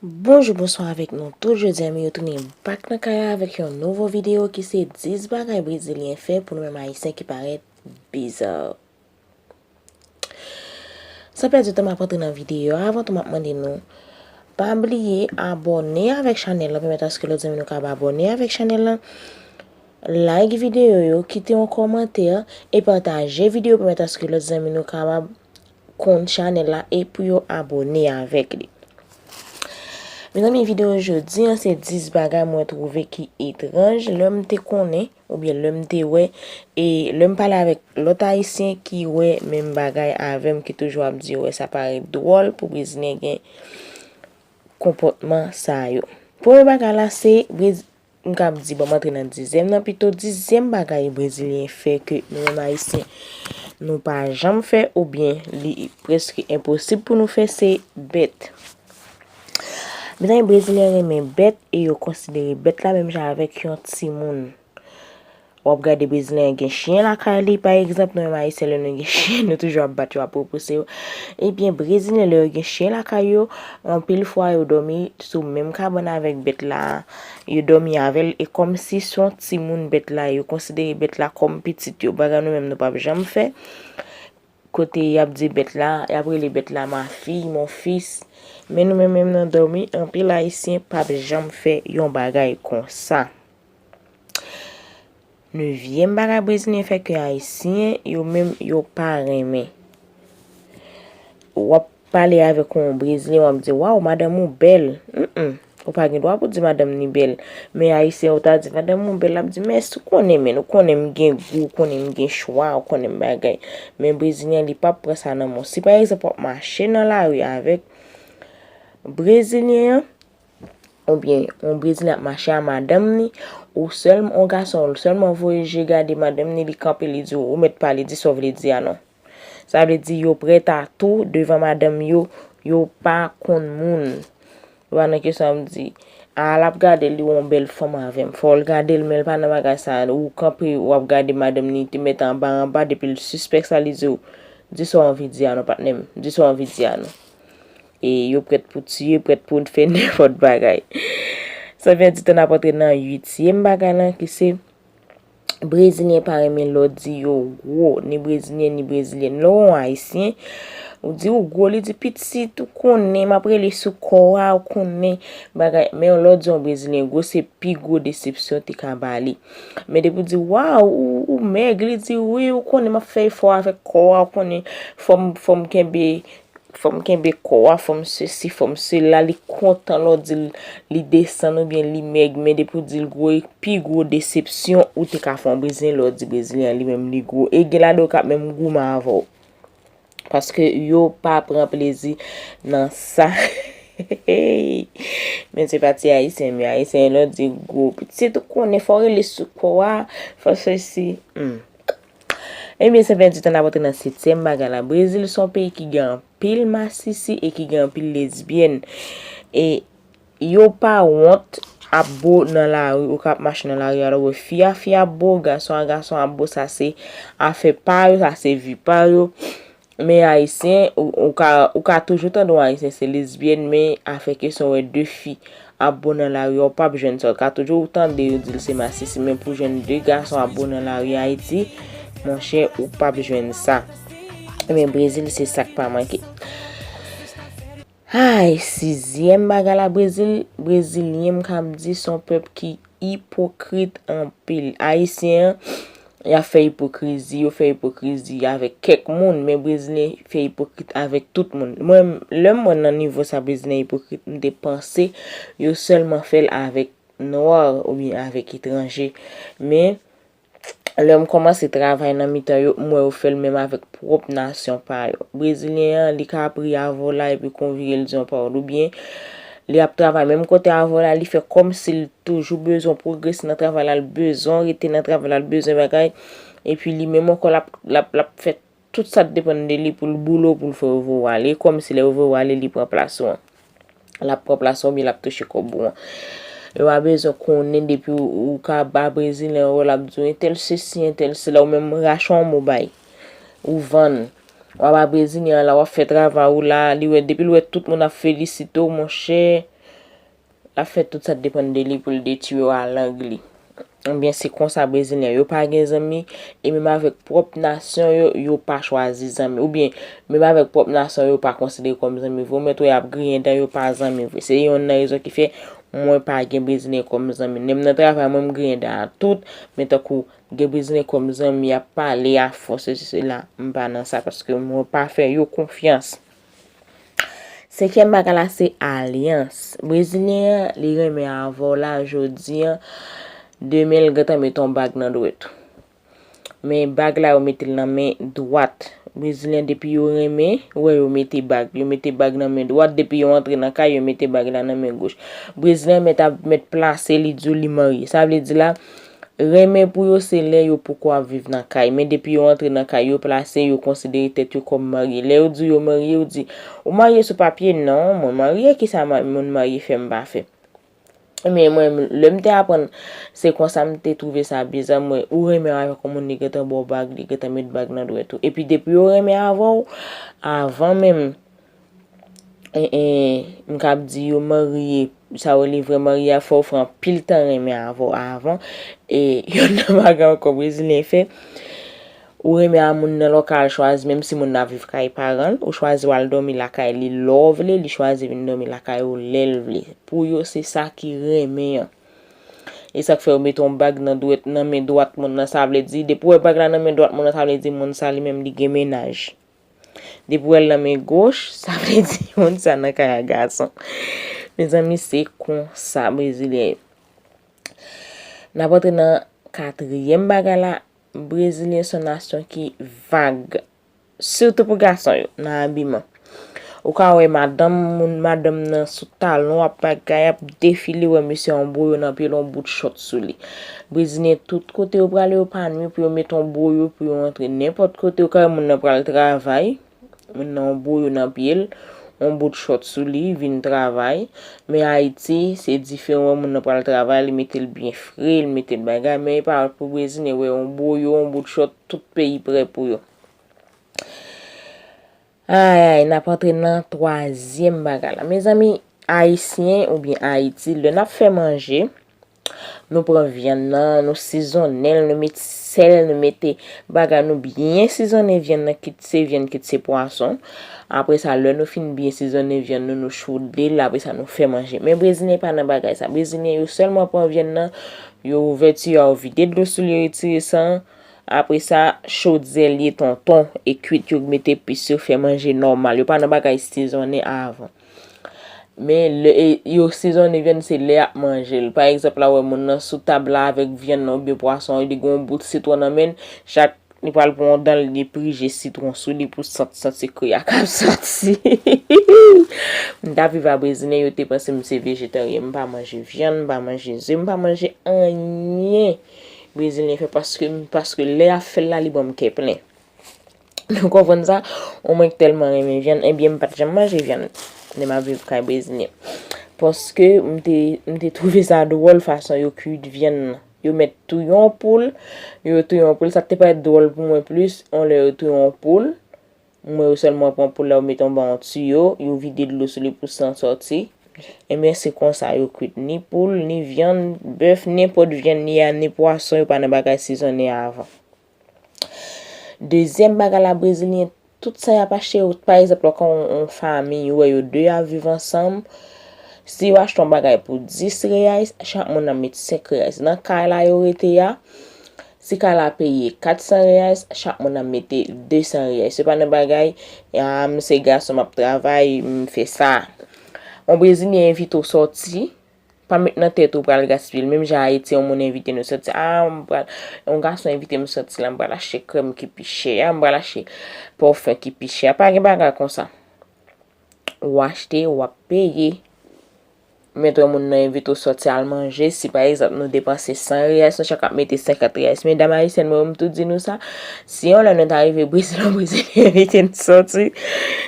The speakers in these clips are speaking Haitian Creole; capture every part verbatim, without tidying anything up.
Bonjou, bonswa avèk nou tout. Jodi a, m retounen back nan kay la avèk yon nouvo videyo ki se dis bagay brezilyen fè pou nou menm ayisyen ki parèt biza. San pèdi tan, m ap antre nan videyo a. Avan tou, m ap mande nou, pa bliye abòne avèk chanèl lan, pèmèt aske lòt zanmi nou ka abòne avèk chanèl lan, like videyo yo, kite yon kòmantè e pataje videyo, pèmèt aske lòt zanmi nou kapab konn chanèl la e pou yo abòne avèk li. Mezanmi, videyo jodi a se dis bagay mwen twouve ki etranj lè m te konnen oubyen lè m te wè, e lè m pale avèk lòt ayisyen ki wè menm bagay avè m, ki toujou ap di yo wè sa parèt dwòl pou brezilyen gen konpòtman sa yo. Premye bagay la se Brez- m kab di, bon, m antre nan dizyèm nan pito. Dizyèm bagay brezilyen fè ke nou menm ayisyen nou pa janm fè oubyen li prèske enposib pou nou fè, se bèt. Mezanmi, brezilyen renmen bèt e yo konsidere bèt la menm jan avèk yon timoun. W ap gade brezilyen gen chen lakay li, pa egzanp, nou menm ayisyen lè nou gen chen, nou toujou ap bat yo, ap repouse yo. Ebyen, brezilyen lè yo gen chen lakay yo, anpil fwa yo dòmi sou menm kabann avèk bèt la, yo dòmi avè l, e kòmsi se yon timoun bèt la, yo konsidere bèt la kòm pitit yo, bagay nou menm nou p ap janm fè. Kote y ap di bèt la, y ap rele bèt la ma fille, mon fils. Men nou menm, menm nan dòmi, anpil ayisyen p ap janm fè yon bagay konsa. Nevyèm bagay brezilyen fè ke ayisyen yo menm yo pa renmen. W ap pale avèk yon brezilyen, w ap di, "Waw, madanm ou bèl." Mm-mm. Ou pa gen dwa pou di madanm ni bèl. Men ayisyen, ou ta di, "Madanm ou bèl," l ap di, "Mèsi, ou konnen, men ou konnen m gen gou, ou konnen m gen chwa, ou konnen m bagay." Men brezilyen, li p ap pran sa nan men w. Si pa egzanp, w ap mache nan lari avèk brezilyen an, oubyen yon brezilyen ap mache a madanm ni, ou sèlman, yon gason sèlman voye je gade madanm ni, li kanpe, li di w, ou mèt pale, di sa w vle di a non. Sa vle di yo prèt a tou devan madanm yo, yo pa konn moun. Yo pa nan kesyon ap di, a, l ap gade l, li wè yon bèl fanm avè m. Fò l gade l, men l pa nan bagay sa. Ou kanpe, w ap gade madanm ni, te mèt anba, anba, depi l sispèk sa, li di w, di sa w anvi di a non, patnè m. Di sa w anvi di a non. E yo prèt pou tiye, prèt pou fè nenpòt bagay. San pèdi tan, n ap antre nan uityèm bagay lan, ki se brezilyen pa renmen lè w di yo gwo, ni brezilyen, ni brezilyèn. Lè w wè yon ayisyen, ou di ou gwo, li di pitit, ou konnen, m ap rele sou kò a, ou konnen, bagay. Men lè w di yon brezilyen gwo, se pi gwo desepsyon te ka ba li. Men depi w di, waw, ou, ou mèg, li di, wi, ou konnen, m ap fè efò avèk kò a, ou konnen, fò m, fò m kenbe, fò m kenbe kò a, fò m sesi, fò m sela, li kontan lè w di l, li desann oubyen li mèg, men depi w di l gwo, e pi gwo desepsyon ou te ka fè yon brezilyen lè w di brezilyen an li menm li gwo. E gen ladan yo k ap menm goumen avè w. Paske yo pa pran plezi nan sa. Men se pa ti ayisyen, men ayisyen lè w di gwo pitit, ou konnen fò w rele sou kò a, fò sesi. Hmm. Ebyen, se pèdi tan n ap antre nan setyèm bagay la. Brezil se yon peyi ki gen anpil masisi e ki gen anpil lesbyèn. E yo pa wont ap bo nan lari, ou ka ap mache nan lari a, w ap wè fi a fi ap bo, gason a gason ap bo, sa se afè pa yo, sa se vi pa yo. Men ayisyen, ou, ou ka, ou ka toujou tande yon ayisyen se lesbyèn, men afè kesyon wè de fi ap bo nan lari a, ou p ap jwenn sa. Ou ka toujou tande yo di l se masisi, men pou jwenn de gason ap bo nan lari Ayiti, monchè, ou p ap jwenn sa. Men Brezil, se sa k pa manke. Ay, sizyèm bagay la, Brezil, brezilyen, m ka di, se yon pèp ki ipokrit anpil. Ayisyen an, y ap fè ipokrizi, yo fè ipokrizi avèk kèk moun, men brezilyen fè ipokrit avèk tout moun. Mwen, lè m wè nan nivo sa brezilyen ipokrit, m te panse yo sèlman fè l avèk nwa oubyen avèk etranje. Men, lè m kòmanse travay nan mitan yo, m wè yo fè l menm avèk pwòp nasyon pa yo. Brezilyen an, li ka ap ri avè w la epi kon vire l di yon pawòl, oubyen li ap travay menm kote avè w la, li fè kòmsi l toujou bezwen pwogrese nan travay la, l bezwen rete nan travay la, l bezwen bagay. Epi li menm ankò, l ap, l ap, l ap fè tout sa k depann de li pou l boule w, pou l fè yo voye w ale, kòmsi lè yo voye w ale, li pran plas ou an. L ap pran plas ou an oubyen l ap touche kòb ou an. Yo pa bezwen konnen depi ou, ou ka ba brezilyen an, l ap di w entèl sesi, entèl sela, ou menm rache yon mo bay. Ou vann. W ap ba brezilyen an la, w ap fè travay ou la, li wè, depi l wè tout moun ap felisite w, monchè, L ap fè tout sa k depann de li pou l detwi yo a lang li. Ebyen, se konsa Brezilyen yo pa gen zanmi, e menm avèk pwòp nasyon yo, yo pa chwazi zanmi. Oubyen, menm avèk pwòp nasyon yo, yo pa konsidere kòm zanmi vre. Ou mèt wè y ap griyen dan, yo pa zanmi vre. Se yonn nan rezon ki fè mwen pa gen Brezilyen kòm zanmi. Menm nan travay, mwen, m griyen dan a tout, men tankou gen Brezilyen kòm zanmi, y ap pale a fò, sesi, sela, m pa nan sa, paske mwen pa fè yo konfyans. Senkyèm bagay la, se alyans. Brezilyen an, li renmen avè w la, jodi an, demen, l gentan met yon bag nan dwèt ou. Men bag la, yo mete l nan men dwat. Brezilyen, depi yo renmen, ou wè yo mete bag. Yo mete bag nan men dwat, depi yo antre nan kay, yo mete bag la nan men goch. Brezilyen mèt ap, mèt plase, li di w li marye. Sa vle di la, renmen pou yo, se lè yo poko ap viv nan kay. Men depi yo antre nan kay, yo plase, yo konsidere tèt yo kòm marye. Lè yo di w yo marye, yo di, "Ou marye sou papye?" "Non, mwen marye, kisa ma-, moun marye fè m pa fè?" Men mwen, lè m te aprann, se konsa m te twouve sa biza, mwen, ou renmen avèk yon moun, li gentan ba w bag, li gentan met bag nan dwèt ou. Epi depi yo renmen avè w, avan menm, e, e, m kab di yo marye, sa yo li vrè marye a, fò w fè anpil tan renmen avè w avan. E yonn nan bagay ankò Brezilyen fè, ou renmen a moun nan, lè w ka al chwazi, menm si moun nan ap viv kay paran l, ou chwazi w al dòmi lakay li lè w vle, li chwazi vin dòmi lakay ou lè l vle. Pou yo, se sa ki renmen an. E sa k fè yo mete yon bag nan dwèt, nan men dwat moun nan, sa vle di, depi w wè bag la nan men dwat moun nan, sa vle di moun sa li menm li gen mennaj. Depi w wè l nan men goch, sa vle di moun sa nan kay a gason. Mezanmi, se konsa Brezilyen ye. N ap antre nan katriyèm bagay la. Brezilyen se yon nasyon ki vag. Sitou pou gason yo, nan abiman. Ou ka wè madanm, moun, madanm nan sou talon, ap bagay, ap defile, wè mesye yon boyo nan pye l, yon bout chòt sou li. Brezilyen, tout kote yo prale, yo pa nwi pou yo met yon boyo, pou yo antre nenpòt kote. Ou ka wè moun nan pral travay, moun nan yon boyo nan pye l, yon bout chòt sou li, vin travay. Men Ayiti, se diferan, wè moun nan pral travay, li mete l byen fre, li mete l bagay, men e pa pou Brezilyen, wè yon boyo, yon bout chòt, tout peyi prè pou yo. Ay, ay, n ap antre nan twazyèm bagay la. Mezanmi, Ayisyen oubyen Ayiti, lè n ap fè manje, nou pran vyann nan, nou sizonnen l, nou met sèl, nou mete bagay, nou byen sizonnen vyann nan, kit se vyann, kit se pwason. Apre sa, lè nou fin byen sizonnen vyann nou, nou chode l, apre sa, nou fè manje. Men Brezilyen pa nan bagay sa. Brezilyen, yo sèlman pran vyann nan, yo ouvè tiyo a, yo vide dlo sou li, yo retire san. Apre sa, chodyè l ye tonton, e kwit yo mete epis yo fè manje nòmal. Yo pa nan bagay sizonnen avan. Men lè, e, yo sizonnen vyann se lè y ap manje l. Pa egzanp, la w wè moun nan sou tab la avèk vyann nan oubyen pwason an, li gen yon bout sitwon nan men l, chak li pral pran yon dan l, li prije sitwon sou li pou sant, santi kri a k ap soti. M t ap viv a Brezilyen, yo te panse m se vejetaryen, m pa manje vyann, m pa manje ze, m pa manje anyen Brezilyen fè paske, paske lè y ap fè l la, li ban m kè plen. Nou konprann sa? Ou mwen k tèlman renmen vyann, ebyen m pa t janm manje vyann lè m ap viv kay Brezilyen. Paske m te, m te twouve sa dwòl fason yo kuit vyann nan. Yo mèt touye yon poul, yo touye yon poul, sa te parèt dwòl pou mwen plis, yon lè yo touye yon poul, m wè yo sèlman pran poul la, yo mete anba yon tiyo, yo vide dlo sou li pou san sòti. Ebyen, se konsa yo kuit ni poul, ni vyann, bèf, nenpòt vyann li a, ni pwason, yo pa nan bagay sizonnen avan. Dezyèm bagay la, Brezilyen, tout sa y ap achte yo, pa egzanp, lè w ka yon, yon fanmi, ou wè yo de ap viv ansanm, si yo achte yon bagay pou dis reais, chak moun ap met senk reais. Nan kay la yo rete a, si kay la peye kat san reais, chak moun ap mete de san reais. Se pa nan bagay, a, m se gason, m ap travay, m fè sa. Yon Brezilyen envite w sòti, pa met nan tèt ou pral gaspiye l. Menm jan Ayiti, yon moun envite nou sòti. A, m pral, yon gason envite m sòti la, m pral achte krèm ki pi chè a, m pral achte pòfen ki pi chè a. Pa gen bagay konsa. Ou achte, w ap peye. Mèt wè moun nan envite w sòti al manje. Si pa egzanp nou depanse san reais, nou chak ap mete senkant reais. Medam ayisyèn, mwen, m tou di nou sa. Si yon lè nou ta rive Brezil, yon Brezilyen envite n sòti,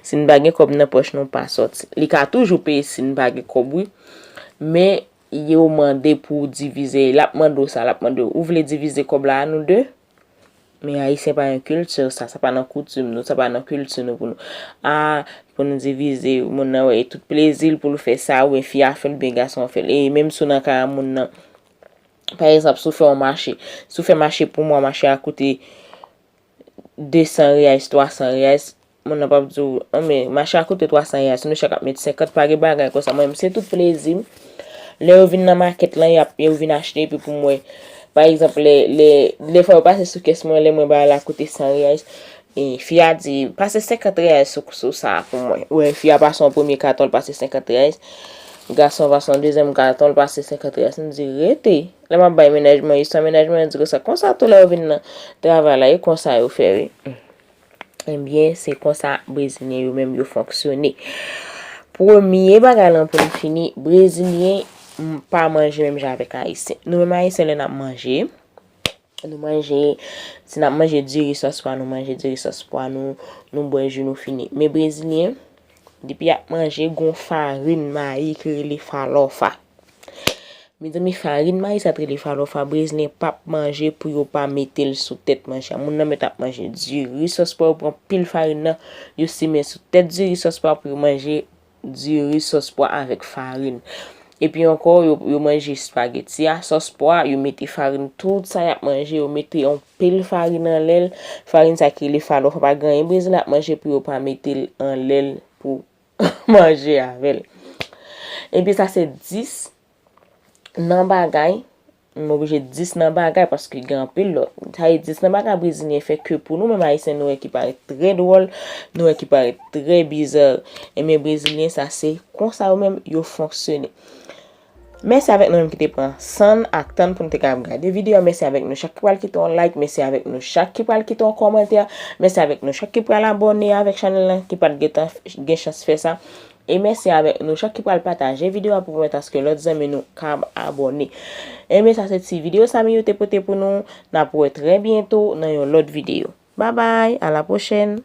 si n pa gen kòb nan pòch nou, pa sòti. Li ka toujou peye si n pa gen kòb, wi. Men yo mande pou w divize. L ap mande w sa, l ap mande w, ou vle divize kòb la a nou de? Men Ayisyen pa gen kilti sa, sa pa nan koutim nou, sa pa nan kilti nou pou nou. A, pou nou divize, moun nan wè, e tout plezi l pou l fè sa, oubyen fi a fè l, oubyen gason an fè l. E menm si w nan kay a moun nan, pa egzanp, si w fè yon mache, si w fè mache pou mwa, mache a koute de san reyais, twa san reyais, moun nan p ap di w, "An, men mache a koute twa san reyais, nou chak ap met senkant, pa gen bagay konsa." Mwen menm, se tout plezi m. Lè yo vin nan makèt lan, y ap, yo vin achte, epi pou mwen, pa egzanp, lè, lè, lè fwa yo pase sou kès mwen, lè mwen bagay la koute san reyais, e fi a di, "Pase senkant reyais sou, sou sa a pou mwen." Wè, fi a pase yon premye katon, l pase senkant reyais. Gason pase yon dezyèm katon, l pase senkant reyais. M di, "Rete." Lè m ap bay mennaj mwen, istwa mennaj mwen, di konsa, konsa tou lè yo vin nan travay la, e konsa yo fè, wi. Ebyen, se konsa Brezilyen yo menm yo fonksyone. Premye bagay lan pou n fini, Brezilyen m pa manje menm jan avèk Ayisyen. Nou menm Ayisyen, lè n ap manje, nou manje, si n ap manje diri sòs pwa, nou manje diri sòs pwa, nou, nou bwè ji, nou fini. Men Brezilyen, depi y ap manje, gon farin mayi ki rele falofa. Mezanmi, farin mayi sa t rele falofa, Brezilyen p ap manje pou yo pa mete l sou tèt manje a. Moun nan mèt ap manje diri sòs pwa, yo pran pil farin nan, yo simen sou tèt diri sòs pwa pou yo manje diri sòs pwa avèk farin. Epi ankò, yo, yo manje espageti a, sòs pwa, yo mete farin, tout sa y ap manje, yo mete yon pil farin anlè l. Farin sa ki rele falofa, pa gen anyen Brezilyen ap manje pou yo pa mete l anlè l pou manje avè l. Epi sa se dis nan bagay, m oblije dis nan bagay paske gen anpil lòt. Sa e dis nan bagay Brezilyen fè ke pou nou menm Ayisyen nou wè ki parèt trè dwòl, nou wè ki parèt trè biza. Ebyen Brezilyen sa se konsa yo menm yo fonksyone. Mèsi avèk nou menm ki te pran san n ak tan n pou n te kapab gade videyo a. Mèsi avèk nou chak ki pral kite yon like. Mèsi avèk nou chak ki pral kite yon kòmantè. Mèsi avèk nou chak ki pral abòne avèk chanèl lan ki pa t gentan f- gen chans fè sa. E mèsi avèk nou chak ki pral pataje videyo a pou pèmèt aske lòt zanmi nou kab abòne. Ebyen sa se ti videyo sa Miyou te pote pou nou. N ap wè trè byento nan yon lòt videyo. Babay, a la pwochèn!